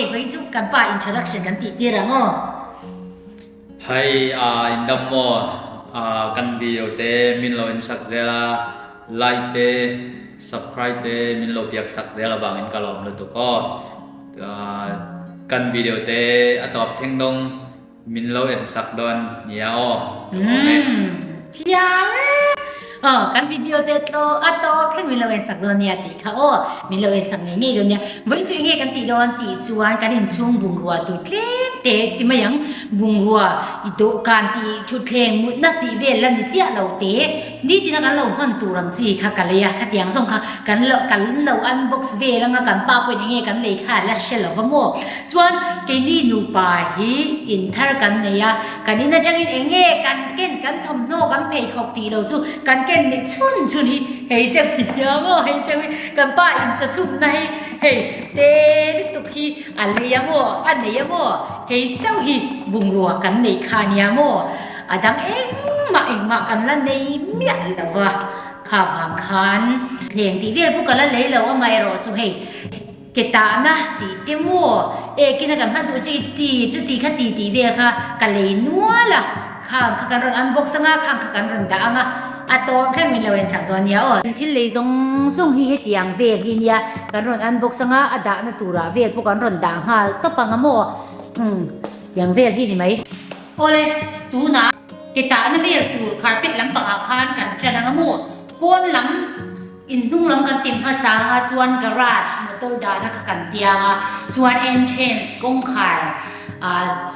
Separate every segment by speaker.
Speaker 1: Hei vawiin chu kan pa introduction kan tih tir ang aw.
Speaker 2: Hi aa in dam maw? Aa kan video te min lo en sak zel a, like te subscribe te min lo biak sak zel avangin ka lawm lutuk aw. Aa kan video te a tawp thleng dawng min lo en sak dawn nia aw. Ka lawm e.
Speaker 1: Umm thiam e. Aw kan video te tlo a tawp thleng min lo en sak dawn nia tih kha aw. Min lo en sak ngei ngei dawn nia. Vawiin chu enge kan tih dawn tih chuan kan inchhung bungrua tur tlem te ti mai ang. Bungrua i dawhkan tih thutthleng mutna tih vel la ni chiah lo te. Nitin a kan lo hman tur ang chi kha ka lei a, khatiang zawng kha kan lo kan lo unbox vel anga kan pa pawhin enge kan lei kha la hre lo va maw. Chuan keini nupa hi inthar kan nei a, kan in atangin enge kan ken kan thawmhnaw kan pheikhawk tih lo chu kan ken leh chhun chhun hi hei cheu hi nia maw hei cheu hi kan pa in chaw chhumna hi hei te lutuk hi a lei a maw a nei a maw hei chauh hi bungrua kan neih kha nia maw a dang engmah engmah kan la nei miah lo va kha vang khan thleng tih vel pawh ka la lei lo amaherawh chu hei. Ke tahna tih te maw? Ekina kan hman duh chi ti chuti kha ti tih vel kha ka lei nual a, khang kha kan rawn unbox anga khang kha kan rawn dah anga a tawp thleng min lo en sak dawn nia aw. Thil lei zawng zawng hi hetiang vel hi nia kan rawn unbox anga a dahna turah vel pawh kan rawn dah nghal tawp anga maw? Umm tiang vel hi ni mai. Awle tunah ke tahna vel tur carpet lampangah khan kan ṭan anga maw? Pawn lam. In hnung lam kan ti hmasa anga chuan garage motor dahna kha kan tiang a, chuan entrance kawngkhar ah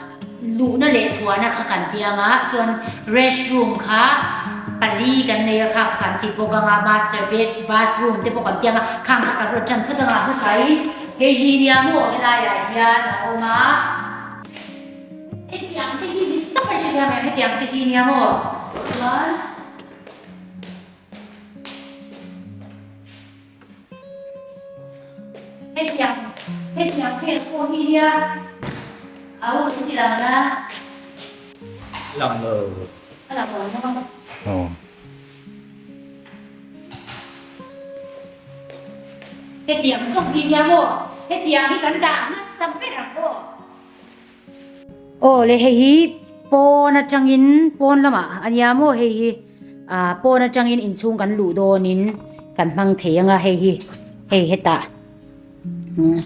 Speaker 1: luhna leh chhuahna kha kan tiang a, chuan restroom kha pali kan nei a kha kha kan ti bawk anga master bed bathroom te pawh kan tiang a, khang kha kan rawn tan phawt anga hmasa hi hei hi nia maw helaiah hian a awm a. Hetiang te hi ni tak a hrethiam em hetiang te hi nia maw chuan. Hetiang hetiang vel pawh hi nia a u in ti lang la.
Speaker 2: Lang lo.
Speaker 1: A lang lo maw?
Speaker 2: Aw.
Speaker 1: Hetiang zawk hi nia maw? Hetiang hi kan dah nasa ber ang aw. Aw le hei hi pawn atangin pawn lamah a nia maw hei hi ah pawn atangin inchhung kan luh dawnin kan hmang thei anga hei hi hei hetah umm.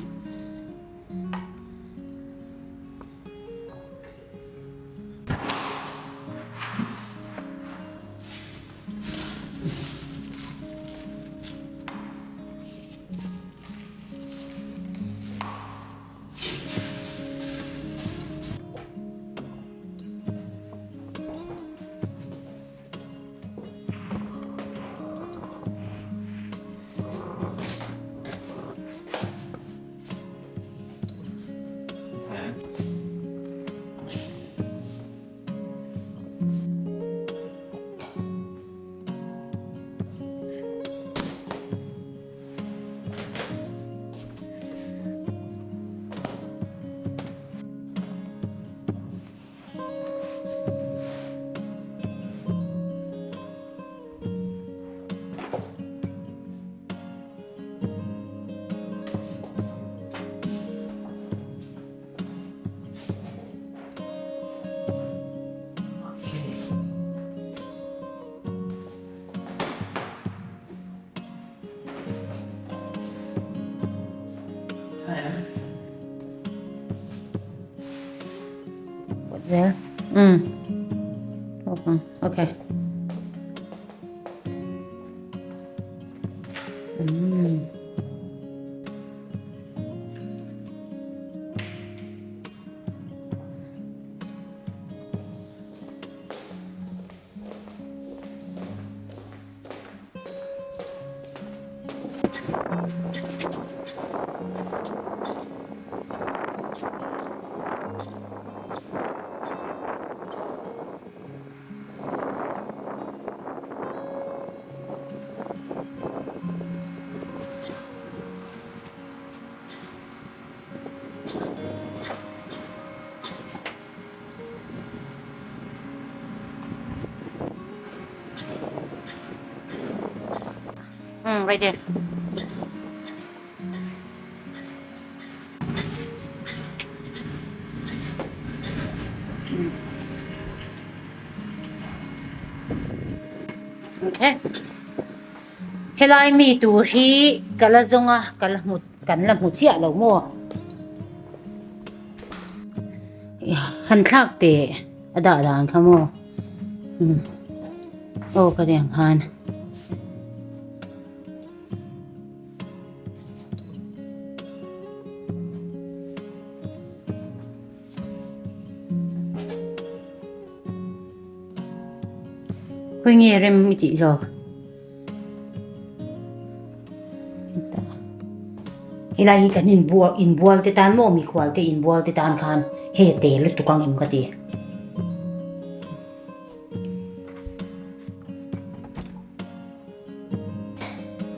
Speaker 1: Okay. Mm. Right there. Okay. Helai mi tur hi ka la zawng a, ka la hmu kan la hmu chiah lo maw? Han thlak teh a dah dan kha maw? Umm aw ka ti ang khan. Khawi nge rem i tih zawk? Helai hi kan inbual inbual te tan maw mikhual te inbual te tan khan hei a te lutuk ang em ka ti.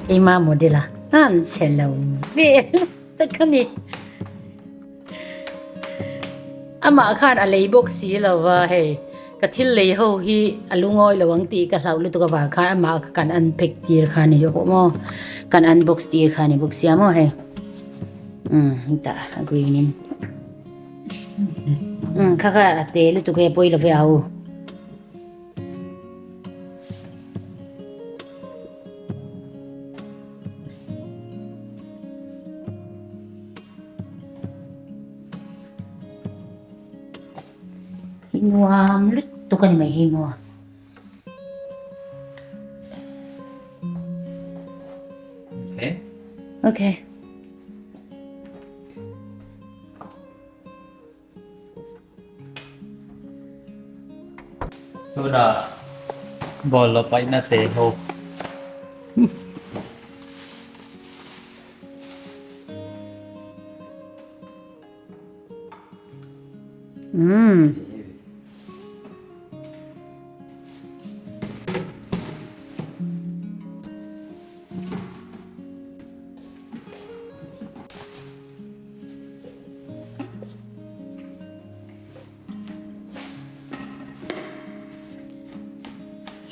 Speaker 1: Keimah model a an chhe lo vel tak a ni. Amah khan a lei bawk si lo va hei ka thil lei ho hi a lungawi lo ang tih ka hlauh lutuk avang khan amah kha kan unpack tir kha a ni bawk maw kan unbox tir kha a ni bawk sia maw hei umm hetah a green in umm kha kha a te lutuk e pawi lo ve a u. Hi nuam lutuk a ni mai hi maw.
Speaker 2: Okay.
Speaker 1: Okay.
Speaker 2: Tunah ball a paihna te ho.
Speaker 1: Umm.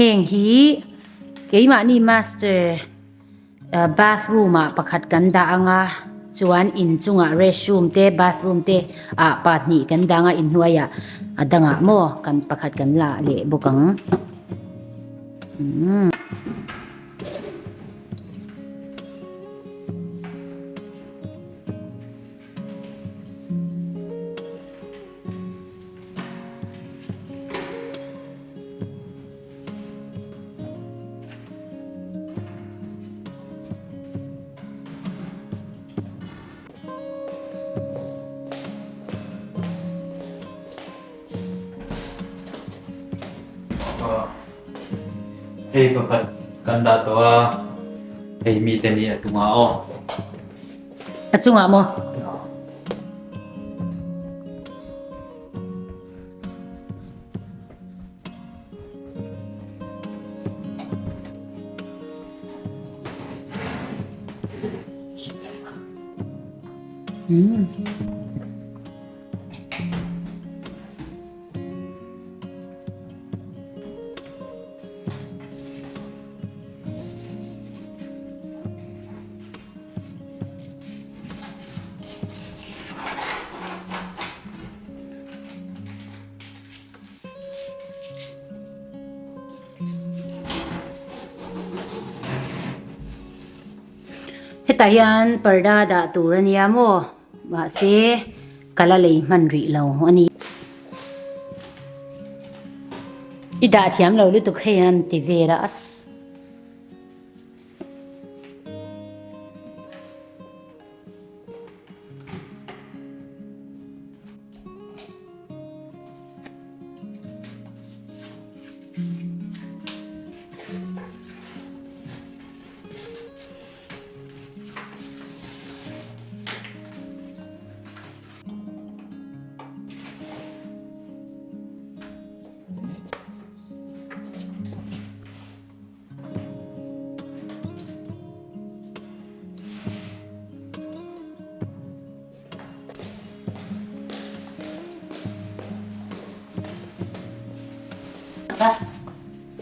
Speaker 1: Heng hi keimahni master bathroom ah pakhat kan dah ang a chuan inchungah restroom te bathroom te ah pahnih kan dah ang a inhnuaiah a dangah maw kan pakhat kan la leh bawk ang.
Speaker 2: Hei pakhat kan dah tawh a, hei mite nih a tum a aw.
Speaker 1: A chungah maw? Mm. Hetah hian parda dah tur a nia maw mahse ka la lei hman rih lo a ni. I dah thiam lo lutuk hei an ti vel a as.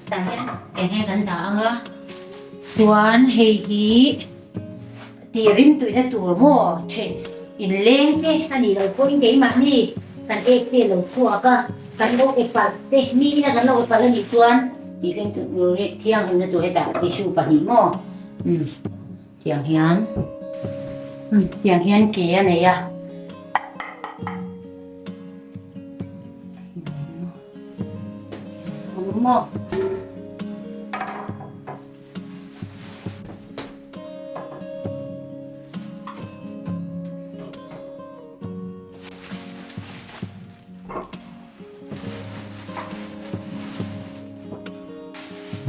Speaker 1: Tah hian eng nge kan dah ang a chuan hei hi tih rim tuihna tur maw then inleng te a nih loh pawhin keimahni kan ek te lo chhuak a kan lo e palh te mi ina kan lo e palh a nih chuan. Tih thleng tur hi thianghlimna tur hetah tissue pahnih maw umm tiang hian umm tiang hian ke a nei a. Maw.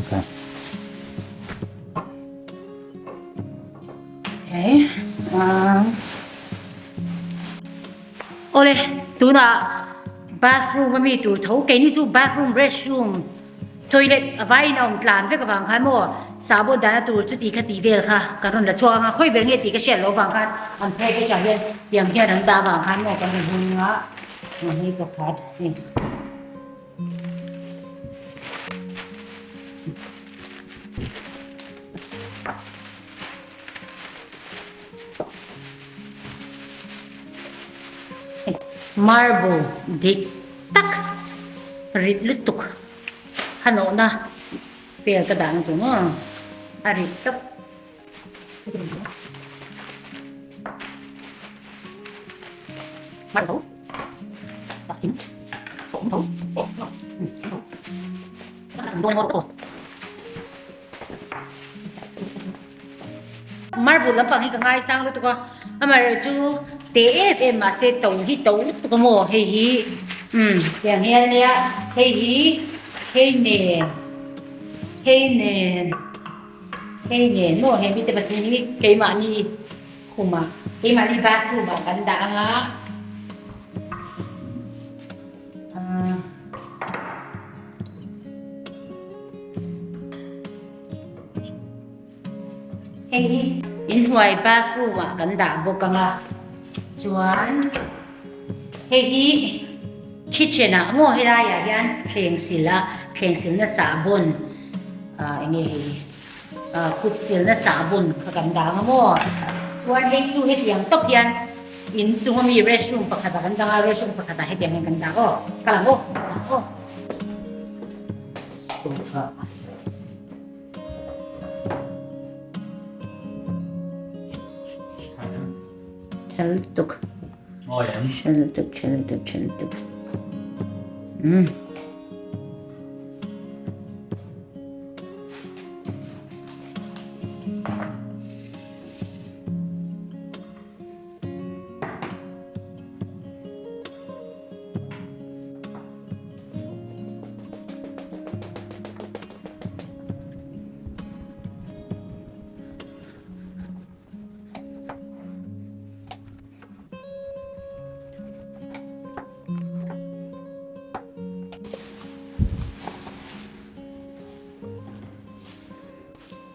Speaker 2: Okay.
Speaker 1: Okay. Um, Ole, tuna bathroom ami tur tho keini chu bathroom restroom Toilet a vaiin a awm tlan vek avang khan maw sahbawn dahna tur chuti kha tih vel kha kan rawn la chhuak ang a, khawi ber nge tih ka hriat loh avang khan an package ah hian tiang hian an dah avang khan maw kan rawn hung a, hei pakhat hei. Marble dik tak rit lutuk a nawhna vel ka dahna tur maw a rit tawp. Marble lampang hi ka ngaisang lutuk a, amaherawhchu te em em mahse to hi to lutuk a maw hei hi umm tiang hian ania hei hi hei nen hei nen hei nen maw he mite pathum hi keimahni khumah keimahni bathroom ah kan dah ang a. Hei hi inhnuai bathroom ah kan dah bawk ang a chuan hei hi kitchen ah maw helai ah hian thleng sil a thleng silna sahbawn ah eng nge hei ah kut silna sahbawn kha kan dah ang a maw chuan hei chu hetiang tawp hian inchung ami restroom pakhat ah kan dah ang a restroom pakhat ah hetiang hian kan dah aw ka lang aw ka lang aw. Sofa. Chal tuk. Chal tuk, chal tuk, chal tuk. Mm.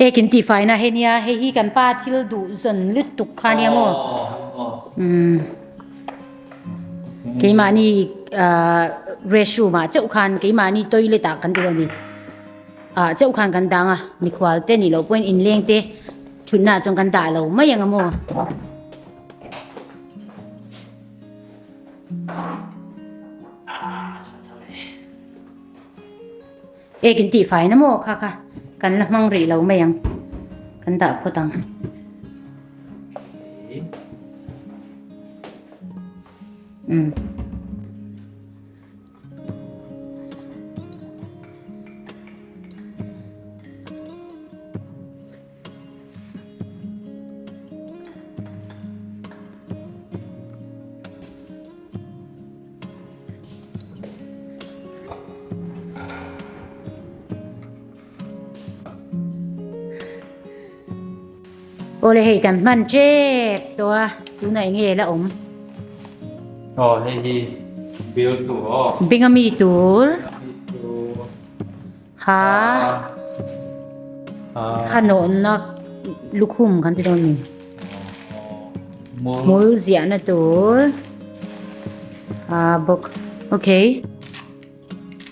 Speaker 1: Ekin tihfaina hei nia hei hi kan pa thil duh zawn lutuk kha nia maw umm keimahni ahh restroom ah chauh khan keimahni toilet ah kan ti lo ni ah chauh khan kan dang a mikhual te nih loh pawhin inleng te thutna ah chuan kan dah lo mai ang a maw. Ek in tih fai na maw kha kha kan la hmang rih lo mai ang kan dah phawt ang. Umm. Awle hei kan hman tep tawh a tunah eng nge la awm?
Speaker 2: Aw hei hi bill tur aw.
Speaker 1: Beng ami tur. Ha ha nawhna lukhum kan ti dawn a ni. Hmul ziahna tur ha bawk okay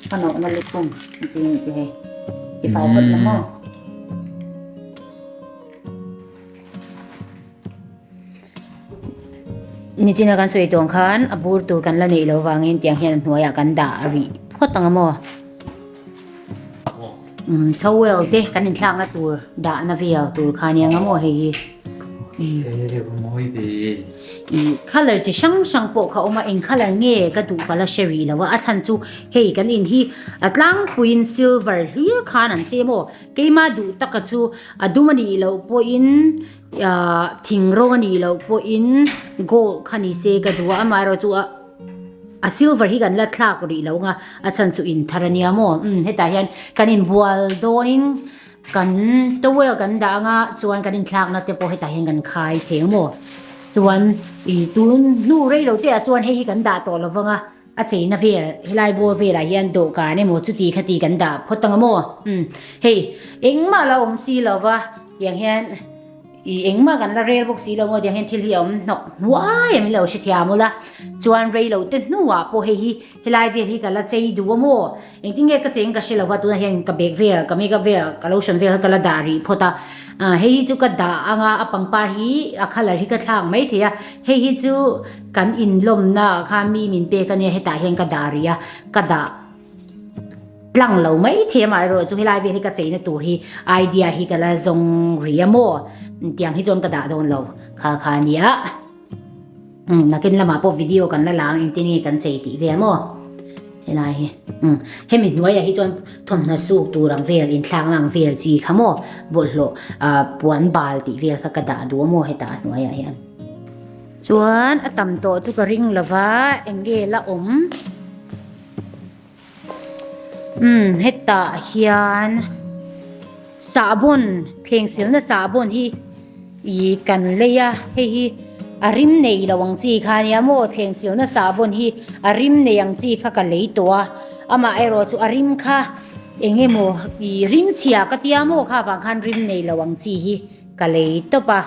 Speaker 1: ha nawhna lukhum kan ti a ni chu hei tifai phawt la maw. Nichina kan sawi tawng khan a bur tur kan la neih loh vangin tiang hian a hnuaiah kan dah rih phawt ang a maw? Umm towel te kan inthlakna tur dahna vel tur kha ania nga maw hei hi. Ih colour chi hrang hrang pawh kha a awm a eng colour nge ka duh ka la hre rih lo a a chhan chu hei kan in hi a tlangpuiin silver hlir khan an chei maw keima duh taka chu a dum a nih loh pawhin ah thing rawng a nih loh pawhin gold kha ni se ka duh a amaherawhchu a. A silver hi kan la thlak rih lo anga a chhan chu in thar ania maw umm hetah hian kan inbual dawnin kan towel kan dah anga chuan kan inthlakna te pawh hetah hian kan khai thei ang maw chuan ih tun hnu rei lo te ah chuan hei hi kan dah tawh lo vang a a cheina vel helai bawr velah hian dawhkan emaw chuti khati kan dah phawt anga maw umm hei engmah la awm si lo va tiang hian. I engmah kan la rel bawk si lo maw tiang hian thil hi a awm hnawk hnuai a min lo hrethiam ula chuan rei lo te hnuah pawh hei hi helai vel hi ka la chei duh a maw engtin nge ka cheng ka hre lo va tunah hian ka bag vel ka makeup vel ka lotion vel ka la dah rih phawt a ah hei hi chu ka dah anga a pangpar hi a colour hi ka thlak mai thei a hei hi chu kan inlawmna ah khan mi min pek ania hetah hian ka dah rih a ka dah Tlang lo mai thei amah erawh chu helai vel hi ka cheina tur hi idea hi ka la zawng ri a maw tiang hi chuan ka dah dawn lo kha kha ania um nakin lamah pawh video kan la lang engtin nge kan chei tih vel maw helai hi um hemi hnuaiah hi chuan thawmhnaw suk tur ang vel inthlakna ang vel chi kha maw bawlhhlawh ah puan bal tih vel kha ka dah duh a maw hetah a hnuaiah hian. Chuan a tam tawh chu ka ring lova eng nge la awm. Umm hetah hian sahbawn thleng silna sahbawn hi ih kan lei a hei hi a rim nei lo ang chi kha ania maw thleng silna sahbawn hi a rim nei ang chi kha ka lei tawh a amah erawh chu a rim kha eng emaw ih ring chhia ka tia maw kha vang khan rim nei lo ang chi hi ka lei tawp a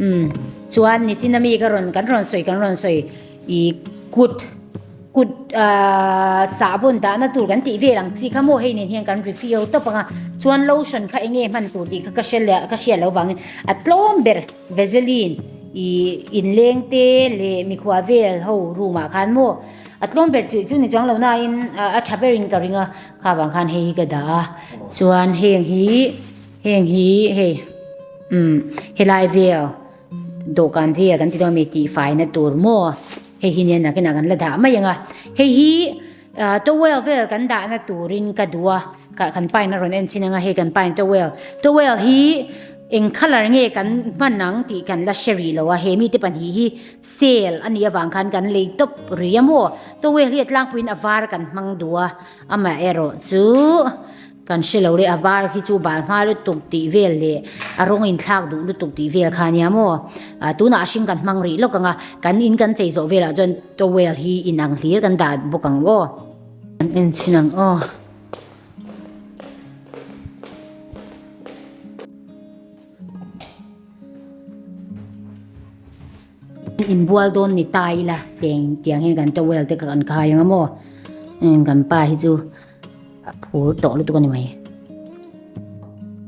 Speaker 1: umm chuan nichina mi ka rawn kan rawn sawi kan rawn sawi ih kut. Kut sahbawn dahna tur kan tih vel ang chi kha maw hei nen hian kan refill tawp ang a, chuan lotion kha eng nge hman tur tih kha ka hre leh ka hriat loh vangin a tlawm ber Vaseline ih inleng te leh mikhua vel ho room ah khan maw a tlawm ber tih chu ni chuang lo nain a tha berin ka ring a kha vang khan hei hi ka dah a chuan heng hi heng hi hei umm helai vel dawhkan vel kan ti dawn a mi tihfaina tur maw. Hei hi nia nakinah kan la dah mai ang a, hei hi towel vel kan dahna turin ka duh a, kan pain a rawn en chin ang a, hei kan pain towel, towel hi eng colour nge kan hman ang tih kan la hre rih lo a, he mite pahnih hi sale a nih avang khan kan lei tawp rih a maw, towel hi a tlangpuiin a var kan hmang duh a, amaherawh chu. Kan hre lo le, a var khi chu bal hma lutuk tih vel leh a rawng inthlak duh lutuk tih vel kha ania maw. Tunah a hring kan hmang rih lawk ang a, kan in kan chei zawh velah chuan towel hi inang hlir kan dah bawk ang aw. Kan en chhin ang aw. Inbual dawn ni ta ila teng tiang hian kan towel te kha kan khai ang a maw. Kan pa hi chu. A phur tawh lutuk a ni mai.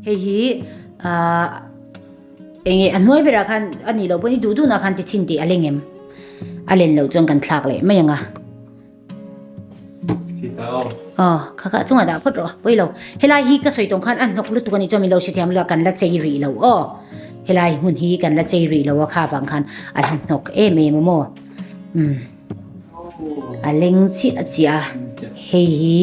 Speaker 1: Hei hi ahh eng nge a hnuai berah khan a nih loh pawhin i duh duhnah khan ti chhin tih a leng em? A len loh chuan kan thlak leh mai ang a. Aw kha kha chungah dah phawt rawh pawi lo. Helai hi ka sawi tawng khan a hnawk lutuk a nih chuan min lo hrethiam lo a kan la chei rih lo aw. Helai hmun hi kan la chei rih lo a kha vang khan a la hnawk em em a maw. Umm. A leng chiah chiah a hei hi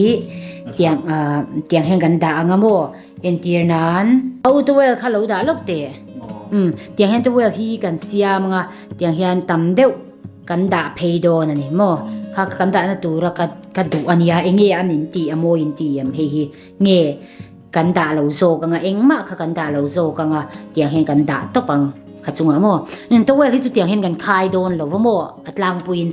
Speaker 1: tiang ah tiang hian kan dah ang a maw entir nan a u towel kha lo dah lawk teh umm tiang hian towel hi kan siam ang a tiang hian tam deuh kan dah phei dawn a ni maw kha kan dahna tura ka ka duh a nia eng nge an in tih a mawi in tih em hei hi nge kan dah lo zawk ang a engmah kha kan dah lo zawk ang a tiang hian kan dah tawp ang a chungah maw towel hi chu tiang hian kan khai dawn lo va maw a tlangpuiin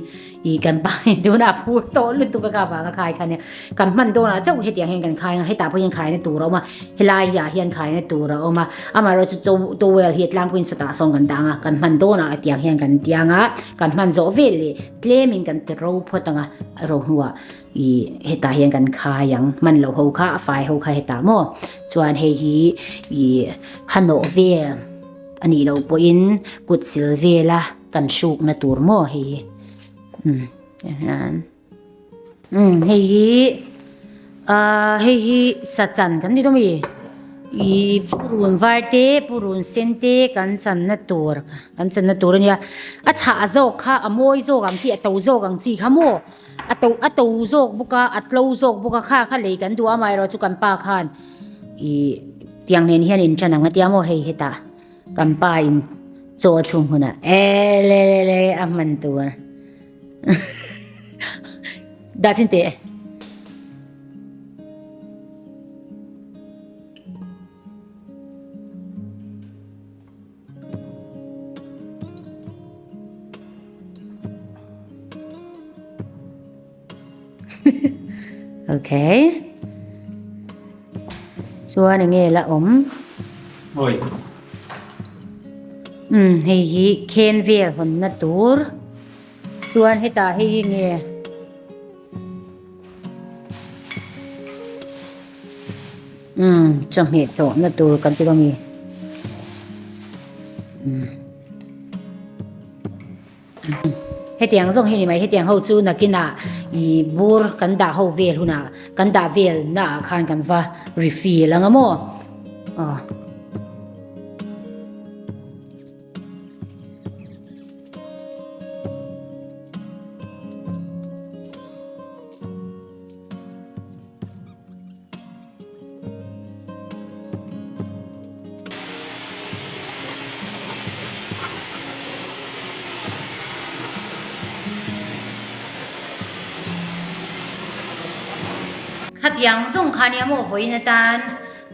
Speaker 1: ih kan pa hi tunah a phur tawh lutuk a ka vang a khai kha nia kan hman dawnah chauh hetiang hian kan khai ang a hetah pawh hian khaina tur a awm a helai ah hian khaina tur a awm a amaherawhchu chu towel hi a tlangpuiin sawtah sawn kan dah ang a kan hman dawnah tiang hian kan tiang a kan hman zawh vel leh tlemin kan ti ro phawt ang a a ro hnuah Ih hetah hian kan khai ang hman loh ho kha a fai ho kha hetah maw chuan hei hi ih hanawh vel a nih loh pawhin kut sil vela kan hrukna tur maw hei hi umm hian umm hei hi. Ahh hei hi sachan kan ti dawn mi ih purun var te purun sen te kan channa tur kan channa tur a nia a chhah zawk kha a mawi zawk ang chi a to zawk ang chi kha maw a to a to zawk bawk a a tlo zawk bawk a kha kha lei kan duh a amaherawh chu kan pa khan ih tiang nen hian in tan ang a tia maw hei hetah kan pa in chaw a chhung hunah e le le le a hman tur. Dah chin teh. Okay. Chuan enge la awm?
Speaker 2: Oi.
Speaker 1: Um hei hi khen vel hawnna tur. Chuan hetah hei hi nge? Um chawhmeh chawhna tur kan ti bawk a ni. Um. Hetiang zawng hi ni mai, hetiang ho chu nakinah ih bur kan dah ho vel hunah kan dah vel naah khan kan va refill ang a maw aw. Khatiang zawng kha nia maw vawiin atan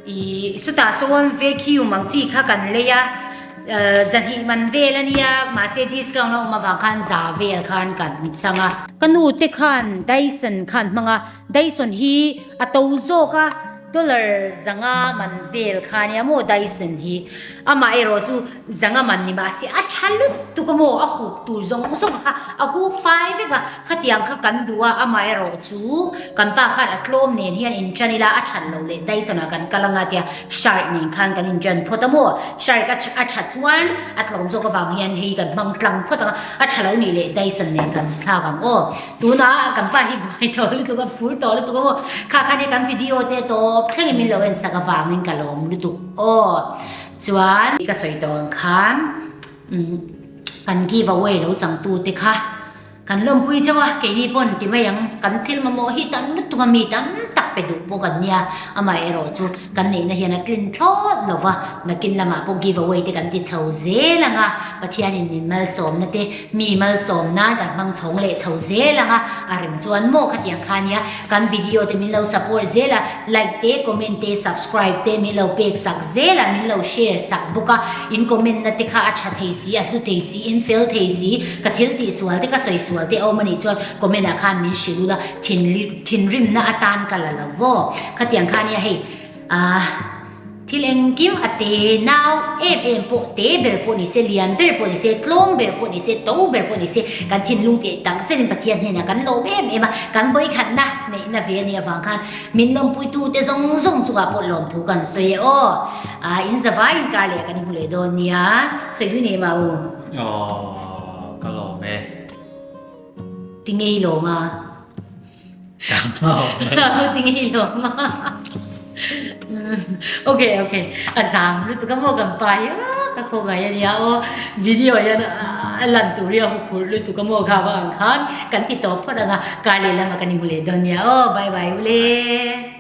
Speaker 1: ih chutah sawn vacuum ang chi kha kan lei a zahnih man vel a nia mahse discount a awm avang khan za vel khan kan chang a. Ka nu te khan Dyson khan hmang a. Dyson hi a to zawk a, dollar zanga man vel kha nia maw Dyson hi. Amah erawh chu zanga man ni mahse a tha lutuk a maw, a hup tur zawng zawng kha a hup fai vek a, khatiang kha kan duh a, amah erawh chu kan pa khan a tlawm nen hian in tan ila a that loh leh Dyson ah kan kal anga tia Shark nen khan kan in tan phawt a maw, Shark a a that chuan a tlawm zawk avang hian hei kan hmang tlang phawt ang a, a tha lo nih leh Dyson nen kan thlak ang aw. Tuna kan pa hi buai tawh lutuk a, phur tawh lutuk a maw? Kha khan hi kan video te tawp thlengin min lo en sak avangin ka lawm lutuk aw. Chuan ka sawi tawh ang khan kan give away lo changtu te kha kan lawmpui chauh a, keini pawn ti mai ang kan thil mamawh hi tam lutuk a, mi tam tak pe duh bawk an nia, amaherawh chu kan neihna hian a tlin thlawt lo va, nakin lamah pawh give away te kan ti chho zel ang a, Pathianin min malsawmna te Mi malsawm nan kan hmang chhawng leh chho zel ang a, a rem chuan maw khatiang kha nia, kan video te min lo support zel a, like te, comment te, subscribe te min lo pek sak zel a, min lo share sak bawk a, in comment na te kha a tha thei si, a hlu thei si, in fel thei si, ka thil tih sual te, ka sawi sual te a awm a nih chuan comment ah khan min hrilh ula, thinrimna atan ka la lo vaw, khatiang kha nia hei ah. Thil engkim a te nau em em pawh te ber pawh ni se, lian ber pawh ni se, tlawm ber pawh ni se, to ber pawh ni se, kan thinlung teh tak zetin Pathian hnenah kan lawm em em a, kan vawikhatna neihna ve a nih avang khan min lawmpuitu te zawng zawng chungah pawh lawmthu kan sawi e aw. Ah in zavai inkar leh kan inhmu leh dawn nia. Sawi dui nei mah u.
Speaker 2: Aw ka lawm e.
Speaker 1: Ti ngei lawm a. Tinge i lawm a? Ok ok a zam lutuk a maw kan pa hi ka khawngaih a nia aw video hian a lan tur hi a huphurh lutuk a maw kha vang khan kan ti tawp phawt ang a kar leh lamah kan inhmu leh dawn nia aw bye bye ule.